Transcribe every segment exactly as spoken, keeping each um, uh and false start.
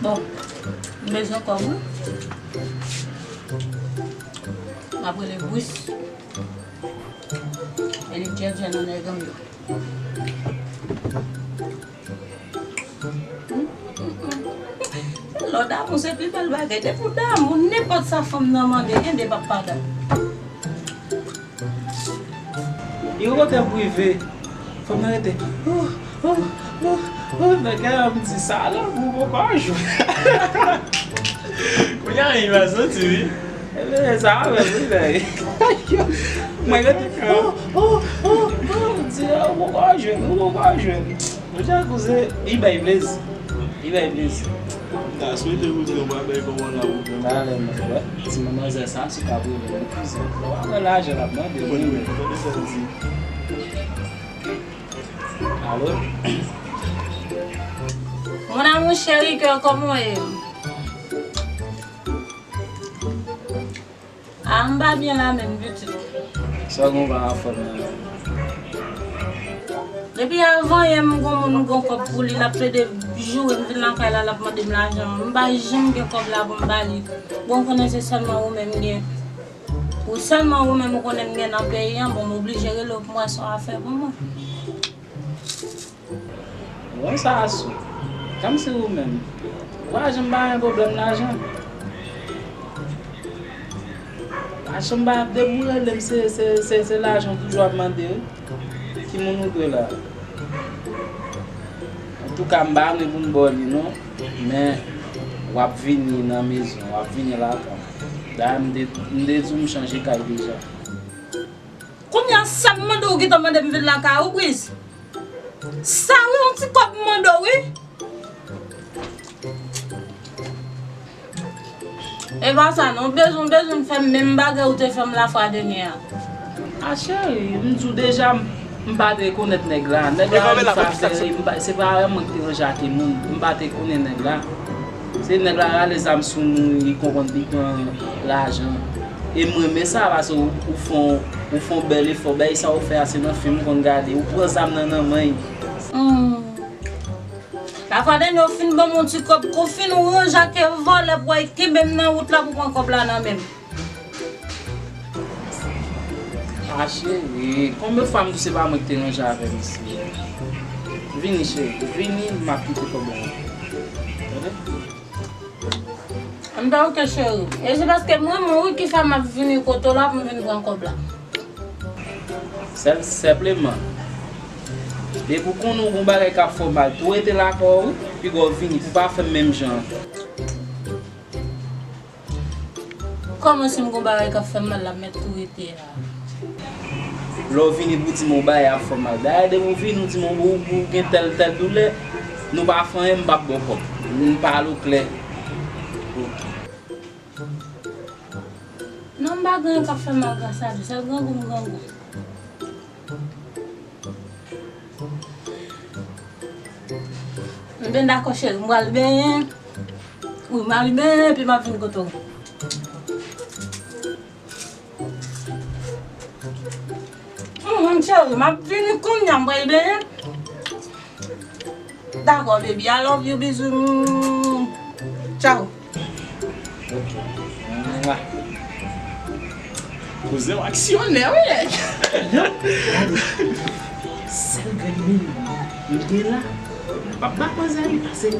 Bon, m bezwen kòb wi. M ap rele Bris. E li djèdjè nan nèg an m yo. Lè w damou se pi bèl bagay. Depi w damou, nenpòt sa fanm nan mande, gen de p ap pa dat. Yon kote m rive, fanm nan rete. Oh, oh, oh, oh, nan kè m di sa la, m poko jwe. Kounye a, m santi, wi. Ebyen, sa avè m, wi, nèg. Mwen rete, oh, oh, oh, oh, m di, oh, m poko jwe, m poko jwe. Ou ja kouzen, li bay plezi. Li bay plezi. M ta swete kouzen, ou pa bay kòb la pou mwen. Talè, mwen, wè. Ti manmanzè sa, si w ka pou mwen, kouzen. Ou pa wè lajan l ap mande, wi, men. Alo? Mon amour chéri, kè kòman w ye? Ah, m pa byen la menm, pitit. Sa w gen pa anfòm nan? Depi avan yè, m gon moun m gon kòb pou li, l ap plede joure m vin lakay la, l ap mande m lajan. M pa janm gen kòb la pou m ba li. Bon, konnen se sèlman ou menm gen. Ou sèlman ou menm ou konnen m gen nan peyi an, bon, m oblije rele w pou m wè sa w ap fè pou mwen. Bon, sa asou. Kòmsi ou menm, ou pa janm ba mwen pwoblèm lajan. Pa janm ba, depi ou rele m, se, se, se, se lajan toujou ap mande, wi. Ki moun ou dwe la? Antouka, m pa vle pou m ba w li, non. Men, w ap vini nan mezon, w ap vini lakay m. Dayè, m te, m te di w m chanje kay deja. Kounye a, sa m mande w gentan mande m vin lakay ou, Bris? Sa wi, yon ti kòb m mande w, wi. E pa sa non, w bezwen, w bezwen fè m menm bagay ou te fè m lafwa dènyè a. A cheri, m di w deja, m, m pa t rekonèt nèg la. Nèg la, m pa fè, m pa, se pa mwen ki te ranje ak moun. M pa t rekonèt nèg la. Se nèg la rale zam sou nou, li konprann li pran lajan. E m renmen sa, paske ou, ou fè yon, ou fè yon bèl efò. Bagay sa ou fè a, se nan fim m konn gade. Ou pran zam nan nan men l. Hmm. Lafwa dènyè, ou fin ban m yon ti kòb, kou fin ou ranje ak vòlè pou al kenbe m nan wout la pou pran kòb la nan men m. A cheri, konbyen fwa m di w se pa mwen ki te ranje avè misye? Vini cheri, vini, m ap kite kòb la. Tande? M ta oke cheri. E se paske m renmen w wi ki fè m ap vini kote w la pou m vin pran kòb la. Sèl, senpleman. Depi w konnen w gon bagay k ap fè w mal, tou rete lakay w wi, piga w vini pou w pa fè m menm jan an. Kòman si m gon bagay k ap fè m mal la, m mèt tou rete a? Lè w vini pou di m yon bagay ap fè w mal. Dayè, depi w vini, w di m ou, ou gen tèl, tèl doulè, nou pa fè anyen, m p ap ba w kòb. M pale w klè. Non, m pa gen anyen k ap fè m mal gras a Dye, sèl grangou m grangou. M byen dakò cheri, m pral benyen. Wi, m al benyen epi m ap vin kote w. Hum, cheri, m ap vini kounye a, m pral benyen. Dakò, baby, I love you, bizou. Tchao. Ok. Mwa. Kouzen w aksyonè, wi, nèg. Sèl grenn minm m gen la, m p ap bat manzè, wi, paske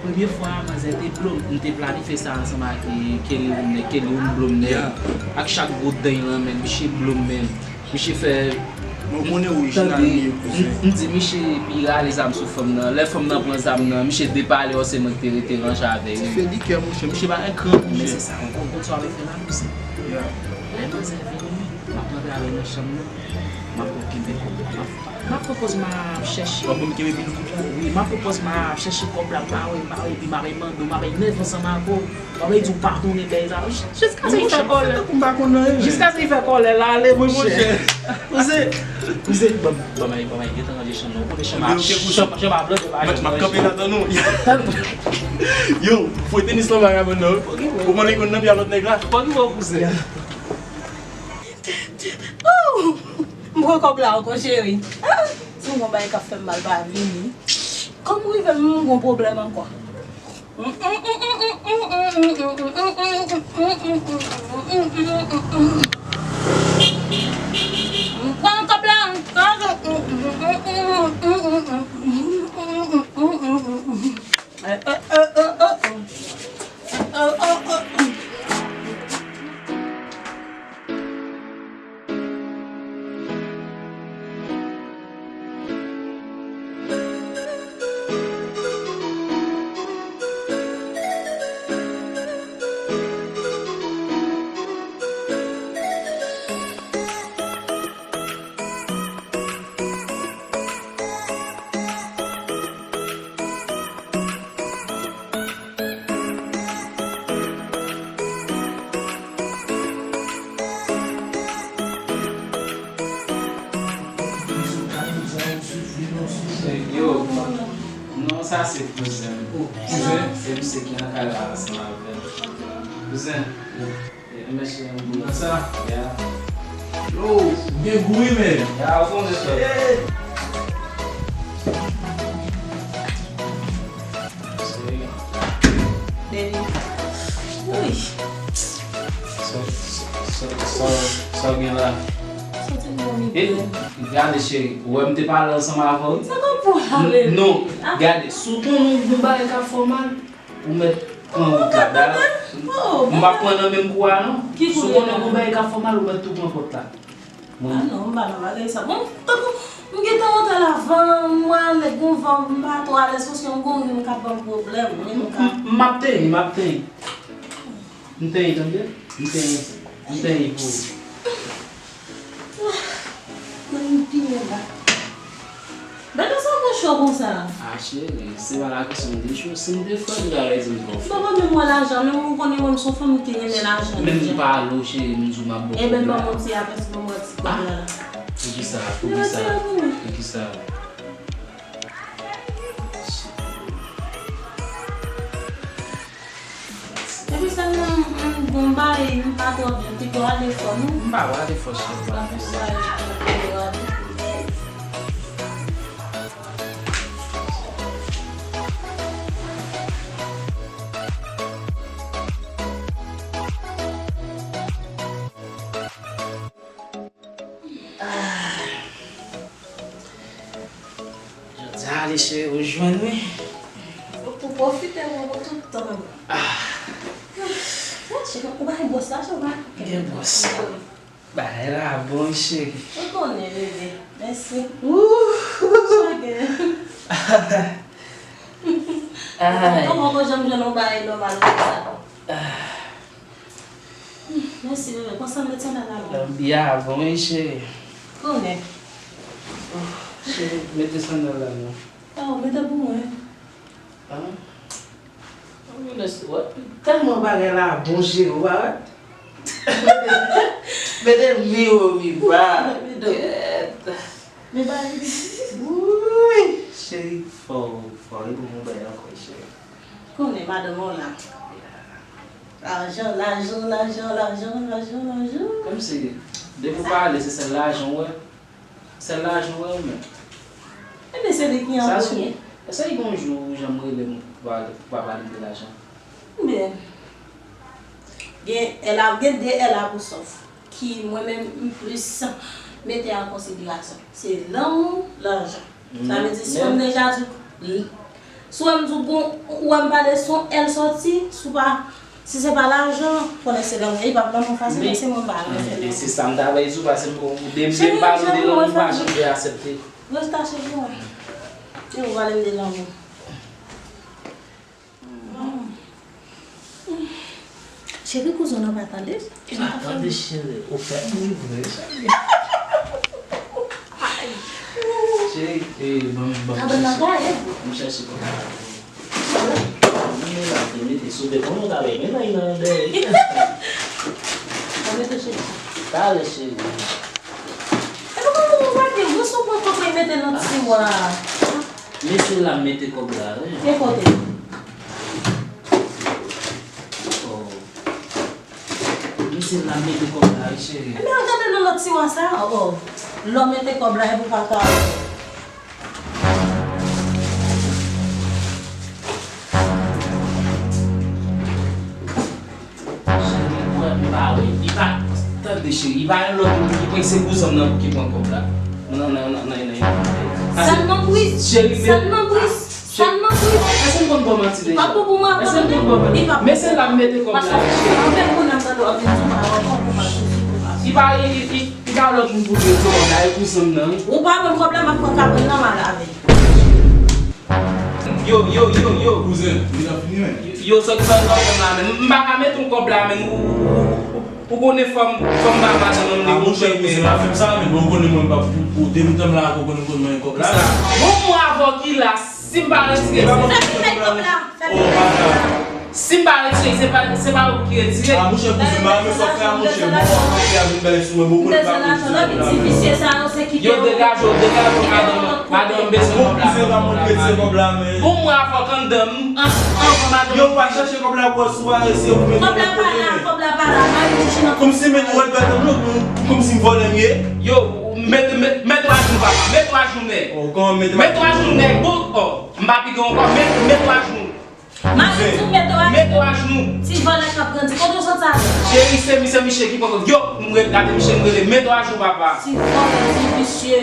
premye fwa a, manzè te blo m, m te planifye sa ansanm ak, eh, Kelly Room nèg, Kelly Room blo m nèg. Yeah. Ak chak gwo dan l nan men l, misye blo m, men. Misye fè. Mwen konnen orijinal li ye, kouzen. M, m di misye epi rale zam sou fanm nan. Lè fanm nan pran zam nan, misye depale, se mwen ki te rete ranje avè l. Ti fè likè, monchè. Misye pa gen kran, monchè. Men se sa, ou konn, konn sa w ap fè la, kouzen. Yeah. Lè manzè vini, m ap rantre avè l nan chanm nan. M ap fè w kenbe kòb la. M ap, m ap fè pòz m ap chèche. W ap ban m kenbe pi lou koup la? Wi, m ap fè pòz m ap chèche kòb la, m pa wè, m pa wè, epi m ap mande w, m ap enève ansanm ak ou. Mwen vle di w pa konnen bèy sa. Jiskaske li fè kòlè. Jiskaske li fè kòlè la, ale, monchè. Kouzen, kouzen, ban m, ban m, ban m, gentan ranje chanm nan. Ou konnen chanm a, chanm, chanm a blan, chanm a blan. M ap kanpe la, tann ou. Yo, fwe tenis lan vagabon nan, wi. Ou konnen konn nan pye a lòt nèg la. Fò ki wè w, kouzen. Oh! M pran kòb la ankò, cheri. Ah! Si m gon bagay k ap fè m mal, pa vini. Kòm rive m gon pwoblèm ankò. M pran kòb la ankò. Yo, non, sa se kouzen m. Kouzen? Se misye ki nan kay la ansanm avè m. Kouzen. Yo, mesye, m Kouman sa? Ya. Yo, gen gou wi, men. Ya, ou konnen sa. Shit. Baby. Ui. Sa, sa, sa, sa, sa w gen la? Santi m vomite. E, gade, cheri, ou wè m te pale ansanm avè w? Sa konn pale? N-, non, gade, si w konnen yon bagay k ap fè w mal, ou mèt pran wout la. M p ap pran nan menm kou a, non. Si w konnen yon bagay k ap fè w mal, ou mèt tou pran pòt la. Ah non, m pa nan bagay sa. Bon, tankou m gentan antre la, van, m ale, gon van, m pa twò alèz, paske m gon rim k ap ban m pwoblèm, wi, m ka. M, m ap teye, m ap teye. M teye, tande? M teye, m teye pou ou. Nan m pi byen la. Gade sa gon cho konsa. Ah, cheri, se pa la kesyon de cho. Si m te fè l, ou ta di m twò fò. Papa, men mwen lajan, men ou konnen mwen, m se yon fanm ki renmen lajan. Men m pale w, cheri, m di w m ap ba w kòb la. Ebyen, ban mwen ti apèsi, ban mwen ti kòb la. Poukisa? Poukisa? Poukisa? Epi sèlman m, m, m, bon, m pa, m pa twò byen, pito ale fò, non? M pa prale fò, cheri, m pa fè sa. Ah. Jodi a, li cheri, ou jwenn li. Ou pou pwofite, mwen, pou tout tan. Ah. Cheri, ou bay bwòs la, cheri, ou bay. Gen bwòs. Bagay la bon, cheri. Ou konnen, bebe. Mèsi. Ouh. Chagren. Ay. Kòman ou janm jwenn yon bagay nòmal konsa? Ah. Mèsi, bebe. Pran sa, met sandal la non. Lanbi a bon, wi, cheri. Konnen. Oh, cheri, mete sandal la non. Oh, mete pou mwen. Ah. Tèlman bagay la bon, cheri, ou pa wè? Mete mi wo mi ba. Mete. Gèt. Men pa. Wouy, cheri, fò, fò, e pou mwen bay ankò, cheri. Konnen madanm ou la. Lajan, lajan, lajan, lajan, lajan, lajan. Kòmsi, depi w pale, se sèl lajan w wè. Sèl lajan w wè, ou menm. Ebyen, se li ki an premye. Sa, èske gen yon jou ou janm rele m pou pale, pou pa pale m de lajan? Ebyen, gen, èl a, gen de èl a pou sòf. Ki mwen menm m plis mete an konsiderasyon. Se lanmou, lajan. Sa vle di, si w wè m deja di w, si w wè m di w gon, ou wè m pale sou èl sòti, si w pa, si se pa lajan, konnen se lanmou. E pa lanmou fasil, men se mwen m pa renmen fè lanmou. E se sa m ta bay di w, paske m, depi m pale w de lanmou, ou pa janm vle aksepte. Resta cheri mwen. E ou pale m de lanmou. Cheri, kouzen w nan pa tande? Li pa tande, cheri. Ou fè m ri vre, cheri. Cheri, e, ban m, ban m chèche. M chèche kòb la. Mwen la, te mete sou de, konnen w ta bay mennaj nan dèyè. Talè, cheri. E pou kòman ou pa gen gou sou pran kòb mwen mete nan tiwa? Mesye la mete kòb la, wi. Ki kote? Oh. Mesye la mete kòb la, wi, cheri. Ebyen, al gade nan lòt tiwa sa. Oh, oh. Lè w mete kòb la, e pou pa ka. Tande cheri, pa gen lòt moun ki pran, se kouzen m nan ki pran kòb la. Nan, nan, nan, nan, nan, nan. Sèlman plis. Cheri, men, sèlman plis. Sèlman plis. Èske m konn ba w manti deja? Pa bon pou mwen. Èske m konn ba w manti? Men se la m mete kòb la, cheri. Anpil moun ap tande w ap vin sou mwen, w ap konn pou mwen. Li pa, li, li, li, li pa lòt moun pou vin sou kòb la, e kouzen m nan, wi. Ou pa ban m kòb la, m ap pran kabann nan, m al avè l. Yo, yo, yo, yo. Kouzen, li nan fini, men. Yo, sòti ban m kòb la, men. M pa ka mete yon kòb la, men. Ou, ou, ou, ou, ou konnen fò m, fò m ba madanm nan, men. A, monchè, kouzen, pa fè m sa, men. Bon, ou konnen mwen, m pa pou, pou, depi tan m la, ou konnen, ou konnen mwen kòb la. Bon, mwen avè w ki la, si m pa retire. Fè m fè kòb la, fè m fè kòb la. Si m pa retire, se pa, se pa ou ki retire. A, monchè, kouzen, m pa renmen sa w fè a, monchè. Bon, w ap fè a vin bèl sou mwen, bon, ou konnen m pa konn ti kòb la, men. Yo, degaje w, degaje w, madanm, madanm bezwen kòb la. Bon, kouzen, pa mwen ki retire kòb la, men. Bon, mwen avè w k anndan, m, an, anvan madanm. Yo, pa chache kòb la pou w sou a, se ou mete yon lòt kote, men. Kòb la pa la, kòb la pa la, pa vin chèche nan. Kòmsi men ou wè l pa nan lòt moun, kòmsi m vòlè m ye. Yo, mete, mete, mete w ajou, papa, mete w ajou, nèg. Oh, kòman mete w ajou? Mete w ajou, nèg, bon, oh, m pa piga w ankò, mete, mete w ajou. Mari, tou mete w ajou. Mete w ajou. Ti vòlè k ap grandi. Kote w sot sa? Cheri, se misye, misye ki poko. Yo, m rele, gade misye, m rele. Mete w ajou, papa. Ti vòlè, ti visye.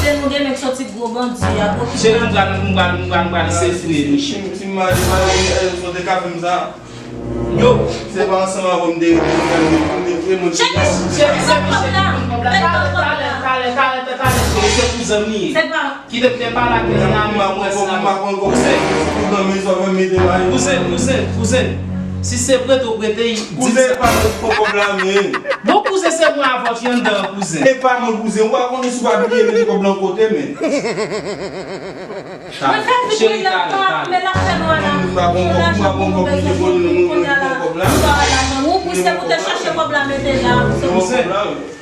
Se nou de nèg soti gwo bandi a, gwo kidnapè. Cheri, m pral, m pral, m pral, m pral, se vre, misye. Si, si m mari, mari, eh, sot te ka fè m sa. Yo. Se pa ansanm avè w m te rete, m te rete, m te rete, m te rete, m te rete. Cheri, cheri, se misye ki konn kòb la. Talè, talè, talè, talè, talè, cheri, se kouzen m li ye. Se pa Kite m te pale ak Elena, men mwen sa. Kouzen, kouzen, kouzen, kouzen. Si se prete w prete, di m sa. Kouzen, e pa mwen ki pran kòb la, men. Bon, kouzen, se mwen avè w ki anndan an, kouzen. E pa mwen, kouzen. Ou pa konnen si w pa bliye mete kòb la yon kote, men. Cheri, talè, talè. M pa pran kòb, m pa pran kòb, m te pran kòb la. Ou pa wè lajan. Ou pouse pou te chache kòb la, mete la. Kouzen.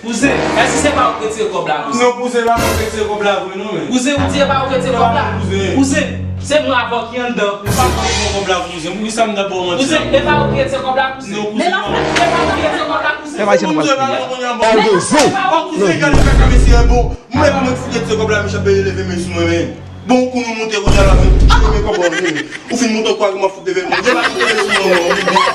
Kouzen, èske se pa ou k retire kòb la, kouzen? Non, kouzen, e pa mwen k retire kòb la vre non, men. Kouzen, ou di e pa ou k retire kòb la? Kouzen. Kouzen, se mwen avè w ki anndan, kouzen. E pa mwen k pran kòb la, kouzen. Poukisa m t ap ba w manti la? Kouzen, e pa ou k retire kòb la, kouzen? Non, kouzen, e pa mwen. E pa ou k retire kòb la, kouzen? Kouzen, kouzen, gade kaka mesye a bon. Mwen, e pa mwen k fout retire kòb la, mesye ap leve men sou mwen, men. Bon, kou nou moute kounye a la, men, kite men kòb la, men. Ou fin moute kwa, m ap fout leve men. Depi m fout leve sou mwen, mwen, mwen.